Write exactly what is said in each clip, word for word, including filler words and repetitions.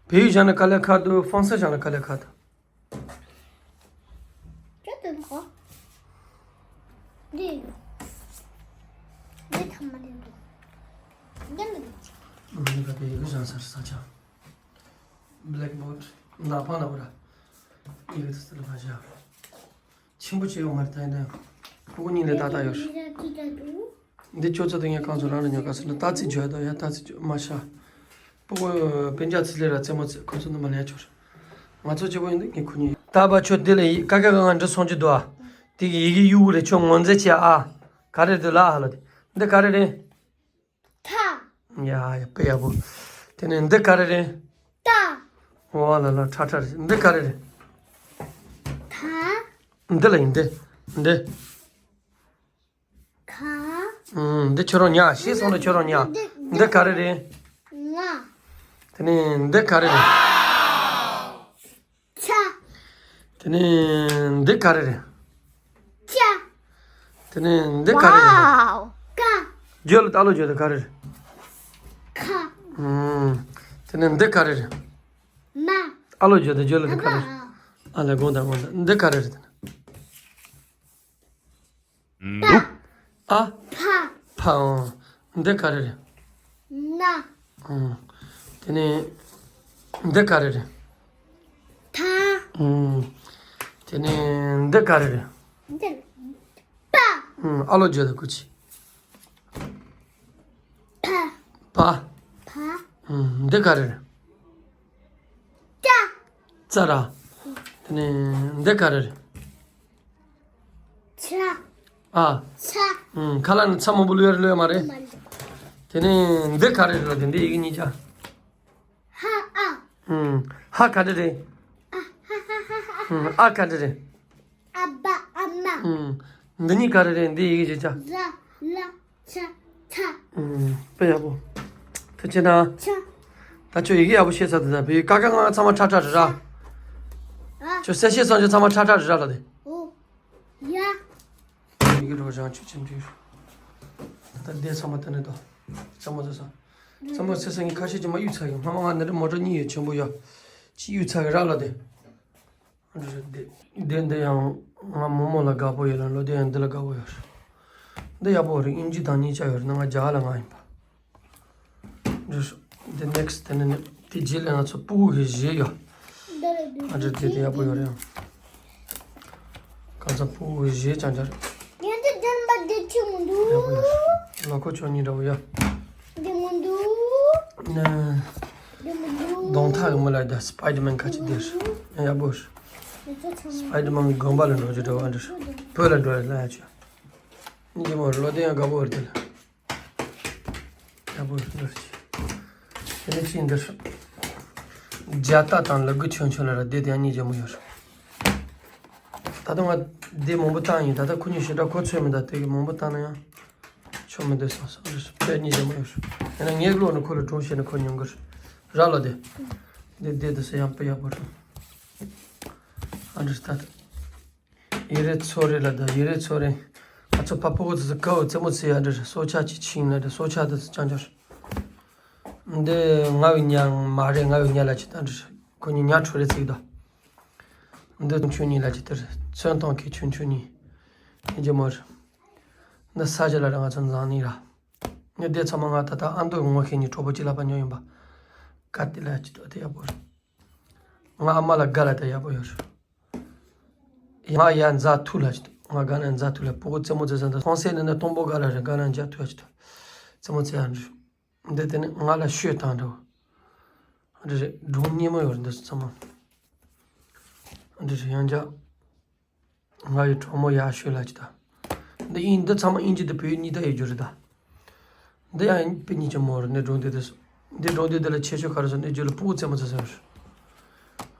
བལ་ཡུལ་བཞག་ན་དཀའ་ལས་ཁག་འདུག་ཧྥང་སི་བཞག་ན་དཀའ་ལས་ཁག་འདུག་ཅི་ལྟར་ཧོ། འདི་ཡོད། འདི་ཐ་མ་འདི་འདུག་འདི་མི་འདུག་འདི་ག་དེ་ཡི་གེ་བཞག་ས་རེད་ས་ཆ། Blackboard ནག་པང་ལ་བོ་ར། ཡི་གེ་དེ་ཚོ་ལ་མ་བཞག་ཆེན་པོ་བྱས་ཡོད་མ་རེད། ད་ཡིན་ན་ཡང་ཕྲུ་གུ་གཉིས་ལས་ཏག་ཏག་ཡོད་རེད། འདི་ཁྱོད་ཚོ་དེ་ངས་གང་ཚོད་རང་ལ་ཉོ་ག་ཟེར་ན་ཏ་ཚིག་བརྗོད་དོ་ཡ་ཏ་ཚིག་བརྗོད་མ་ཤ། ཕྲུ་གུ་སྤུན་ཀྱག་ཚི་ལེ་ར་རྩེད་མོ་རྩེ་ཁོ་ཚོ་ནི་མ་ལས་ཆོག་ང་ཚོ་སྐྱིད་པོ་ཡིན་འདུག་ངས་ཁོ་གཉིས་ད་བ་ཆོ་དེ་ལ་ཡི་ཀ་ཀ་ག་ང་འདྲི་སོང་གི་འདུག་ཨ། དེ་གི་ཡི་གེ་གཡུག་རེ་ཆོ་ངོ་མཛེས་ཆེ་ཨ། ག་རེ་འདུག་ལ་ཨ་ལ་དེ་འདི་ག་རེ་རེད། ཐ། ཡ་ཡ་དཔེ་ཡག་པོ། དེ་ནས་འདི་ག་རེ་རེད། ཏ། ཝ་ལ་ལ་ཁྲ་ཁྲ་རེད། འདི་ག་རེ་རེད། ཐ། འདི་ལ་ཡིན་འདི། འདི། ཁ། ཨུམ། འདི་ཁྱོད་རང་ཉག་ཤེས་སོང་ན་ཁྱོད་རང་ཉག་འདི་འདི་ག་རེ་རེད། ང་། དེ་ནས་འདི་ག་རེ་རེད། ཆ། དེ་ནས་འདི་ག་རེ་རེད། ཅ། དེ་ནས་འདི་ག་རེ་རེད། ཀ། བརྗོད་ལ་ད་ལོ་བརྗོད་དེ་ག་རེ་རེད། ཁ། ཨུམ། དེ་ནས་འདི་ག་རེ་རེད། མ། ཨ་ལོ་བརྗོད་དེ་བརྗོད་ལ་འདི་ག་རེ་རེད། ཨ་ལ་དགོངས་དག་དགོངས་དག་འདི་ག་རེ་རེད། ཨ། ཕ། ཕ། འོང་། འདི་ག་རེ་རེད། ན། ཨང་། དེ་ནས་འདི་ག་རེ་རེད། ཐ། ཨང་། དེ་ནས་འདི་ག་རེ་རེད། འདི། པ། ཨང་། ཨ་ལོ་བརྗོད་དེ་ཀུ་ཅི། ཕ། པ། ཕ། ཨང་། འདི་ག་རེ་རེད། ཙ། ཙ་ར། དེ་ནས་འདི་ག་རེ་རེད། ཆ། ཨ། ཆ། ཨུམ། ཁ་ལག་ནི་ཚ་མང་པོ་ལོས་རེད་ལོས་མ་རེད། མ་རེད། དེ་ནས་འདི་ག་རེ་རེད་ལ་དེ་འདི་ཡི་གེ་གཉིས་ཆ། ཧ་ཨ། ཨུམ། ཧ་ག་རེ་རེད། ཨ་ཧ་ཧ་ཧ་ཧ། ཨུམ། ཨ་ག་རེ་རེད། ཨ་བ་ཨ་མ། ཨུམ། འདི་གཉིས་ག་རེ་རེད་འདི་ཡི་གེ་གཅིག་ཆ། ར་ལ་ཆ་ཐ། ཨུམ། དཔེ་ཡག་པོ། ཐུགས་རྗེ་གནང་། ཆ། ད་ཁྱོད་ཡི་གེ་ཡག་པོ་ཤེས་ཚར་འདུག་ད་བོད་ཡིག་ཀ་ཁ་ང་ཚང་མ་ཁྲ་ཁྲ་རེད་ར། ཨ། ཁྱོད་གསལ་བཤད་སོང་ཁྱོད་ཚང་མ་ཁྲ་ཁྲ་རེད་ར་ལ་དེ། ཨོ། ཡ། ཡི་གེ་རོ་རང་ཆུ་ཆེན་འདུས། ད་ལྟ་འདས་ཚང་མ་ད་ནི་དོ། ཚང་མ་ཚོ་ས། ཚང་མ་ཚེ་སང་ངས་ཁ་ཤས་ཀྱི་མ་གཡུག་ཚར་ཡོད། སྔ་མ་ང་འདི་འདྲ་མོ་ཊ་གཉིས་ཡོད་ཆེན་པོ་ཡོད། གཅིག་གཡུག་ཚར་གི་ར་ལ་དེ། འདི་འདི་འདི་ཡང་ང་རྨོ་མོ་ལ་དགའ་པོ་ཡོད་ལ་ལོ་དེ་ཡང་འདི་ལ་དགའ་པོ་ཡོད། འདི་ཡག་པོ་རེད། དབྱིན་ཇི་དང་གཉིས་ཆ་ཡོད་རེད་ན་ང་རྒྱ་གར་ལ་ང་ཡིན་པ། འདི་next དེ་ནི་དེ་རྗེས་ལ་ང་ཚོ་སྤུ་གུ་གི་གཞས་ཡོད། ཨ་འདྲ་དེ་དེ་ཡག་པོ་ཡོད་རེད་ཡང་། གང་ཚ་སྤུ་གུ་གི་གཞས་ཅང་ཅང་རེད། ཡང་དེ་དེ་མ་དེ་ཆི་མི་འདུག་ཡག་པོ་ཡོད་རེད། ལོ་ཁོ་ཆོ་གཉིས་འདྲ་བོ་ཡ། དེ་མི་འདུག་ནི། དེ་མི་འདུག་གདོང་ཐག་གི་མི་ལ་ད་སི་པའི་ཌར་མེན་ཁ་ཅིག་དེ་རེད། ཡག་པོ་རེད། སི་པའི་ཌར་མེན་གི་དགོན་པ་ལ་འགྲོ་རྒྱུ་འདྲ་བོ་ཨ་འདྲ་རེད། བོད་ལ་འགྲོ་ཡ་ལ་ཡ་ཆོ། ཉིན་རྗེས་མ་ལོ་དེ་ཡང་དགའ་པོ་རེད་དེ་ལ། ཡག་པོ་རེད་འདིར་ཅི། དེ་ནས་ཅི་འདིར། རྒྱ་རྟ་དང་ལུ་གུ་ཆུང་ཆུང་ལ་ར་བསྡད་དེ་ཡང་གཉིས་རྗེས་མ་ཡོད་རེད། ད་ལྟ་ང་བསྡད་མང་པོ་བཏང་ཡིན། ད་ལྟ་ཁོ་གཉིས་ཞེ་དྲག་གོ་ཚོད་མི་འདུག་དེ་གི་མང་པོ་བཏང་ན་ཡང་ཆོ་མི་འདུག་བསམ་སོང་རེད། དཔེ་གཉིས་རྗེས་མ་ཡོད་རེད། ཡིན་ན་ངས་ཀློག་ནས་ཁོ་ལ་སྒྲུང་བཤད་ན་ཁོ་ཉན་གི་རེད། ར་ལ་དེ། འདི་བསྡད་དེ་ས་ཡང་དཔེ་ཡག་པོ་རེད། ཨ་འདྲ་ད་ལྟ། ཡེ་རེ་ཚོ་རེ་ལ་ད་ཡེ་རེ་ཚོ་རེ། ང་ཚོ་ཕ་ཕུ་གུ་ཚོ་ཀ་བོ་རྩེད་མོ་རྩེ་ཡ་འདྲ་རེད། སྲོག་ཆགས་ཀྱི་ཆིང་ལ་འདྲ་སྲོག་ཆགས་འདི་ཚོ་ཅང་ཅང་རེད། འདི་ང་བའི་ཉ་མ་རེད། ང་བའི་ཉ་ལ་ཅི་ད་འདྲ་རེད། ཁོ་གཉིས་ཉ་ཁྲོ་རེ་རྩེ་གི་འདུག་འདི་ཆུང་གཉིས་ལ་ཅི་ད་རེད། ཚོན་གཏོང་མཁན་ཆུང་ཆུང་གཉིས། ཡིན་གྱི་མོ་རེད། འདི་ས་ཆ་ལ་ར་ང་ཚོ་འཛམ་གླིང་ར། ངས་འདི་ཚང་མ་ང་ད་ལྟ་ཨ་མདོ་ངོ་ཤེས་ནི་གྲོགས་པོ་གཅིག་ལ་ཕར་ཉོ་ཡིན་པ། ག་དེ་ལ་ཅི་ད་དེ་ཡག་པོ་རེད། ང་ཨ་མ་ལ་དགའ་ལ་དེ་ཡག་པོ་ཡོད་རེད། ང་ཡ་མཛའ་ཐུག་ལ་ཅི་ད། ང་དགའ་ན་མཛའ་ཐུག་ལ་ཕྲུ་གུ་རྩེད་མོ་རྩེ་ས་འདི་ཁོང་སེ་ནི་ནི་སྟོང་པོ་དགའ་ལ་རེད། དགའ་ན་མཛའ་ཐུག་ལ་ཅི་ད། རྩེད་མོ་རྩེ་ཡ་འདྲི། འདི་དེ་ནི་ང་ལ་ཤོད་བཏང་འདྲ་བོ། འདི་རེད། སྒྲུང་སྙན་མོ་ཡོད་རེད་འདི་ཚོ་ཚང་མ། འདི་རེད་ཡང་འཇག་ང་ཡི་གྲོགས་མོ་ཡག་ཤོས་ལ་ཅི་ད། འདི་ཨིན་འདི་ཚང་མ་ཨིན་ཇི་དང་བོད་ཡིག་གཉིས་ད་ཡོད་རྒྱུ་རེད་ད། འདི་ཡང་ཨིན་དཔེ་གཉིས་ཀྱི་མོ་རེད། འདི་སྒྲུང་དེ་དེ་སོ། འདི་སྒྲུང་དེ་དེ་ལ་ཆེ་ཤོས་ག་རེ་སོང་འདི་རྒྱུ་ལ་ཕྲུ་གུ་རྩེད་མོ་རྩེ་ས་རེད།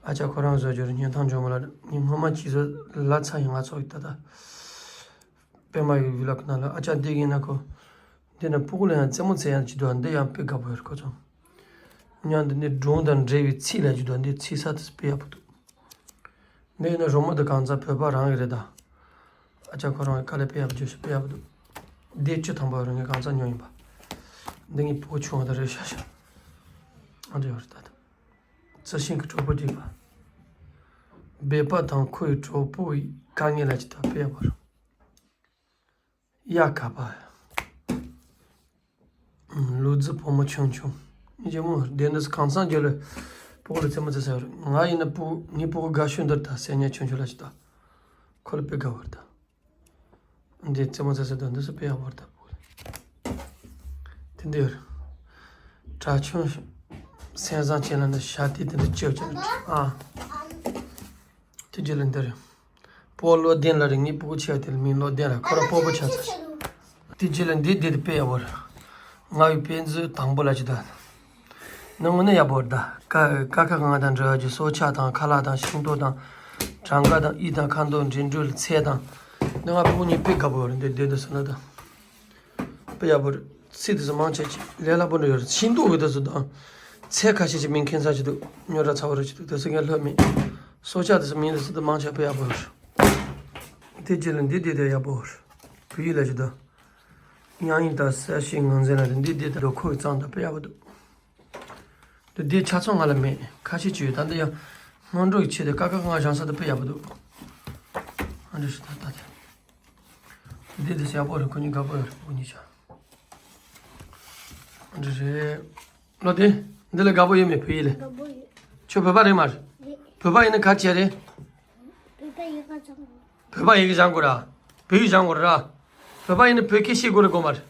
ཨ་ཅག་ཁོ་རང་བཟོ་རྒྱུ་རེད། ཉན་ཐང་འཇོན་མོ་ལ་ཉིན་སྔོན་མ་གཅིག་བཟོ་ལ་ཚ་ཡིན་ང་ཚོ་ཡི་ད་ད། པད་མ་ཡི་ཝི་ལོག་ནང་ལ་ཨ་ཅག་འདི་ཡིན་ན་ཁོ། འདི་ན་ཕྲུ་གུ་ལ་ཡང་རྩེད་མོ་རྩེ་ཡང་ཅི་འདུག་འདི་ཡང་དཔེ་དགའ་པོ་ཡོད་རེད་ཁོ་ཚོ། ཉང་འདི་ནི་སྒྲུང་དང་འབྲེལ་བའི་ཚིག་ལ་ཅི་འདུག་འདི་ཚིག་ས་དེ་དཔེ་ཡག་པོ་འདུག་འདི་ཡིན་ན་རོལ་མོ་འདི་གང་ཚ་བོད་པ་རང་གི་རེད་ད། ཨ་ཅག་ཁོ་རང་གི་དཀའ་ལས་དཔེ་ཡག་པོ་བརྗོད་ཤག་དཔེ་ཡག་པོ་འདུག་འདི་བཅུ་ཐམ་པ་རང་གི་གང་ཚ་ཉོ་ཡིན་པ། འདི་ངའི་ཕྲུ་གུ་ཆུང་བ་དང་རེད་ཤག་ཤག་ཨ་འདི་ཡོད་རེད་ད་ད། རྩི་ཤིང་གི་གྲོགས་པོ་བསྒྲིགས་པ། སྦལ་པ་དང་ཁོའི་གྲོགས་པོ་ཡི་དཀའ་ངལ་ལ་ཅི་ལྟར་དཔེ་ཡག་པོ་རེད། ཡ་ག་པ། ལུག་རྫི་བུ་མོ་ཆུང་ཆུང་། ངའི་རྒྱལ་མོ་བདེ་འདུག་གང་ཚང་རྒྱུ་ལ། སྤུ་གུ་ལ་རྩེད་མོ་རྩེ་ས་ཡོད་རེད། ང་ཡིན་ན་སྤུ་གུ་ངའི་སྤུ་གུ་དགའ་ཤོས་འདིར་ད་སེ་ཉ་ཆུང་ཆུང་ལ་ཅི་ལྟར། ཁོ་ལ་དཔེ་དགའ་བོ་རེད་ད། འདི་རྩེད་མོ་རྩེ་ས་དང་འདི་སུ་དཔེ་ཡག་པོ་རེད་ད། དེ་འདི་ཡོད་རེད། གྲྭ་ཆུང་སེམས་བཟང་ཅན་ལ་ནི་ཞྭ་ཏི་དེ་འདི་བཅོས་བཅོས་ཨ། དེ་རྗེས་ལ་འདི་རེད། སྤོ་བློ་ལྡན་ལ་རེད། ངའི་སྤུ་གུ་ཆེ་བ་དེ་ལ་མིང་བློ་ལྡན་ལ་ཁོ་ར་སྤོ་བོ་ཆགས་ཚར། དེ་རྗེས་ལ་འདི་འདི་དེ་དཔེ་ཡག་པོ་རེད། ང་བའི་དཔེ་མཛོད་དང་པོ་ལ་ཅི་ད། ནི་དངོས་གནས་ཡག་པོ་རེད་ད། ཀ་ཀ་ཁ་ང་དང་འབྲེལ་བ་རྒྱུ་སྲོག་ཆགས་དང་ཁ་ལག་དང་ཤིང་ཏོག་དང་། གྲངས་ཀ་དང་ཨི་དང་ཁ་འདོན་འདྲེན་འགྲུལ་ཚད་དང་། འདི་ང་ཕྲུ་གུ་གཉིས་དཔེ་དགའ་པོ་ཡོད་རེད་འདི་བསྡད་འདུག་ཟེར་ན་ད། དཔེ་ཡག་པོ་རེད། ཚིག་དེ་ཚོ་མང་ཆེ་ཆེ་ལས་སླ་པོ་འདྲ་ཡོད་རེད། ཤིང་ཏོག་གི་དེ་ཚོ་དང་། ཚད་ཁ་ཤས་ཅིག་མིང་མཁན་ས་ཅིག་འདུག་རྙོག་དྲ་ཚ་བོ་རེ་ཅིག་འདུག་དེ་ཚོ་ངས་ལྷོད་མེད། སྲོག་ཆགས་དེ་ཚོ་མིང་དེ་ཚོ་དང་མང་ཆེ་དཔེ་ཡག་པོ་ཡོད་རེད། དེ་རྗེས་ལ་འདི་འདི་དེ་ཡག་པོ་རེད། བོད་ཡིག་ལ་ཅིག་དང་། དབྱངས་ཡིག་དང་གསལ་བྱེད་ངོས་འཛིན་ལ་དེ་འདི་འདི་དང་ཁོ་གི་གཙང་དང་དཔེ་ཡག་པོ་འདུག་དེ་འདི་ཆ་ཚང་ང་ལ་མེད། ཁ་ཤས་ཅིག་ཡོད། ད་འདི་ཡང་སྔོན་འགྲོ་ཡི་ཆེད་དུ་ཀ་ཁ་ང་སྦྱང་ས་དེ་དཔེ་ཡག་པོ་འདུག་ཨ་འདྲ་ཞིག་ད་ད་དེ། འདི་འདི་ཡག་པོ་རེད། ཁོ་གཉིས་དགའ་པོ་ཡོད་རེད། ཁོ་གཉིས་ཆ། ཨ་འདྲ་རེད། ལོ་དེ། འདི་ལ་དགའ་པོ་ཡོད་མེད་བོད་ཡིག་ལ། དགའ་པོ་ཡོད། ཁྱོད་བོད་པ་རེད་མ་རེད། རེད། བོད་པ་ཡིན་ན་ག་རེ་བྱས་རེད། བོད་པ་ཡི་གེ་སྦྱང་དགོས། བོད་པ་ཡི་གེ་སྦྱང་དགོས་ར། བོད་ཡིག་སྦྱང་དགོས་ར། བོད་པ་ཡིན་ན་བོད་སྐད་ཤེས་དགོས་རེད་དགོས་མ་རེད།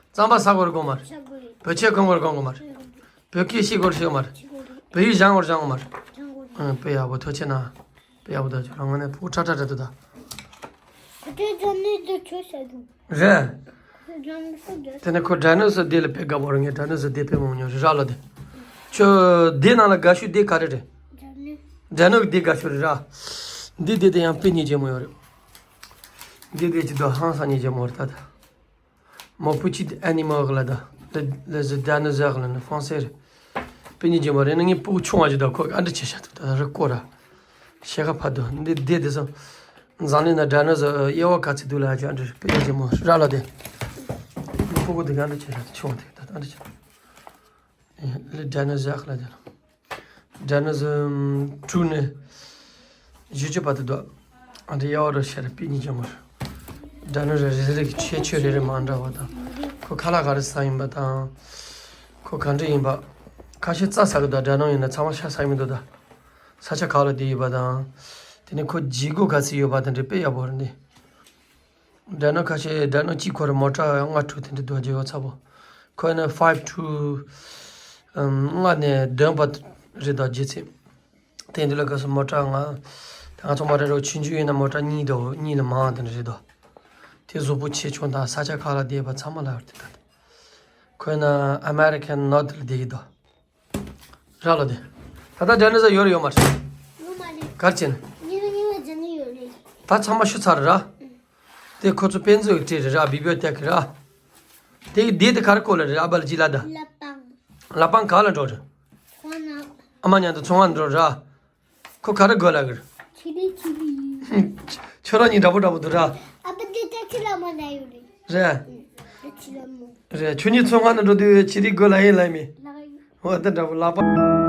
རྩམ་པ་ཟ་དགོས་རེད་དགོས་མ་རེད། ཟ་དགོས་རེད། བོད་ཆས་གོན་དགོས་རེད་གོན་དགོས་མ་རེད། ཟ་དགོས་རེད། བོད་སྐད་ཤེས་དགོས་རེད་ཤེས་དགོས་མ་རེད། ཤེས་དགོས་རེད། བོད་ཡིག་སྦྱང་དགོས་རེད་སྦྱང་དགོས་མ་རེད། སྦྱང་དགོས་རེད། ཨང་དཔེ་ཡག་པོ་ཐུགས་རྗེ་གནང་། དཔེ་ཡག་པོ་ད་ཁྱོད་རང་ངོ་ནས་ཕྲུ་གུ་ཁྲ་ཁྲ་ཁྲ་འདུག་ད། ཁོ་ཚོའི་རྩོམ་ནི་འདི་ཁྱོད་བྱ་རྒྱུ། རེད། ཁོ་ཚོའི་རྩོམ་ནི་སུ་རྒྱབ། དེ་ནས་ཁོ་ཌའི་ནོ་སོར་དེ་ལ་དཔེ་དགའ་པོ་རེད། ངས་ཌའི་ནོ་སོར་དེ་དཔེ་མང་ཉོ་རེད་ར་ལོ་དེ། ཁྱོད་དེ་ནང་ལ་དགའ་ཤོས་དེ་ག་རེ་རེད། རྒྱབ་ནི། ཌའི་ནོ་གི་དེ་དགའ་ཤོས་རེད་ར། འདི་དེ་དེ་ཡང་དཔེ་སྙིང་རྗེ་མོ་ཡོད་རེད། འདི་དེ་ཅི་ད་ཧང་སང་སྙིང་རྗེ་མོ་རེད་ད་ད། Mon petit animal ལ་ད། Le- les dinosaures ལ་ནི་ཧྥང་སེ་རེད། དཔེ་སྙིང་རྗེ་མོ་རེད། ནི་ངའི་སྤུ་གུ་ཆུང་བ་ཞིག་ད་ཁོ་ཨ་འདྲ་བྱེད་ཤ་ཐུབ་ད་རི་ཀོ་ར། ཤེལ་ཁ་ཕ་དུ་འདི་བསྡད་དེ་སོང་། འཛམ་གླིང་ན་ཌའི་ནོ་སོར་དབྱེ་བ་ག་ཚོད་འདུག་ལ་ཅི་ཨ་འདྲ་དཔེ་སྙིང་རྗེ་མོ་ར་ལ་དེ། ངའི་སྤུ་གུ་དེ་ག་འདྲ་བྱེད་ཤ་ཐུབ་ཆུང་བ་དེ་ད་ཨ་འདྲ་བྱེད། ལི་ཌའི་ནོ་སོར་ལ་དེ་ལ། ཌའི་ནོ་སོར་དྲུག་ནས་བཞི་བཅུ་བར་དུ་འདུག་ཨ་འདྲ་དབྱེ་བ་རུ་ཤེས་རེད་དཔེ་སྙིང་རྗེ་མོ་རེད། ཌའི་ནོ་སོར་རེ་རེ་གི་ཁྱད་ཆོས་རེ་རེ་མ་འདྲ་བ་དང་། ཁོ་ཁ་ལག་ག་རེ་ཟ་ཡིན་པ་དང་། ཁོ་ག་འདྲ་ཡིན་པ། ཁ་ཤས་རྩྭ་ཟ་གི་འདུག་ཌའི་ནོ་ཡིན་ན་ཚང་མ་ཤ་ཟ་ཡི་མི་འདུག་ད། ས་ཆ་ག་ལ་བསྡད་ཡོད་པ་དང་། དེ་ནས་ཁོ་ལྗིད་སྒོ་ག་ཚོད་ཡོད་པ་དང་འདྲ་དཔེ་ཡག་པོ་རེད་འདི། ཌའི་ནོ་ཁ་ཤས་ཌའི་ནོ་གཅིག་ཁོ་ར་མོ་ཊ་ལྔ་དྲུག་དེ་འདྲ་འདུག་རྒྱལ་བ་ཚ་པོ། ཁོ་ནི་ཕའིབ་ཊུ་ལྔ་ནས་བདུན་བར་རེད་དོ་རྒྱལ་ཚེ། དེ་འདི་ལ་ག་སོ་མོ་ཊ་ལྔ། ད་ང་ཚོ་མོ་ཊ་རོ་ཆུང་ཆུང་ཡིན་ན་མོ་ཊ་གཉིས་དོ་གཉིས་ལ་མང་དེ་འདྲ་རེད་དོ། དེ་གཟུགས་པོ་ཆེ་ཆུང་དང་ས་ཆ་ག་ལ་བསྡད་པ་ཚང་མ་ལ་ཡོད་དེ་ད། ཁོ་ནི་ཨ་མེ་རི་ཁན་ནོར་ཐི་ལ་བསྡད་ཡོད་དོ། ར་ལོ་དེ། ད་ལྟ་ཌའི་ནོ་སོར་ཡོད་རེད་ཡོད་མ་རེད། ཡོད་མ་རེད། ག་རེ་བྱས་ནས། ཉི་མ་ཉི་མ་ཇ་ནི་ཡོད་རེད། ད་ཚང་མ་ཤི་ཚར་རེད་ར། དེ་ཁོ་ཚོ་དཔེ་མཛོད་ཀྱི་སྤྲད་རེད་ར་བི་བི་ཡོ་ཐེག་གི་ར། དེ་དེ་དེ་ག་རེ་བཀོད་ལ་རེད་ཨ་བ་ལ་ཇི་ལ་ད། ལ་པང་། ལ་པང་ག་ལ་འགྲོ་རེད། ཁོ་ན། ཨ་མ་མཉམ་དུ་ཚོང་ཁང་འགྲོ་ར། ཁོ་ག་རེ་དགོས་ལ་གི་རེད། ཆི་ལི་ཆི་ལི། ཁྱོད་རང་གཉིས་འདྲ་པོ་འདྲ་པོ་འདུག་ར། ཨ་ཕ་དེ་ད་ཁྱི་ལ་མ་ན་ཡོད་རེད། རེད། ཨུ། ད་ཁྱི་ལ་མོ། རེད་ཁྱོད་གཉིས་ཚོང་ཁང་ནང་འགྲོ་དུས་ཆི་ལི་དགོས་ལ་ཡིན་ལ་ཡིན་མེད། ལ་ཡིན། འོ་དེ་འདྲ་པོ་ལག་པ།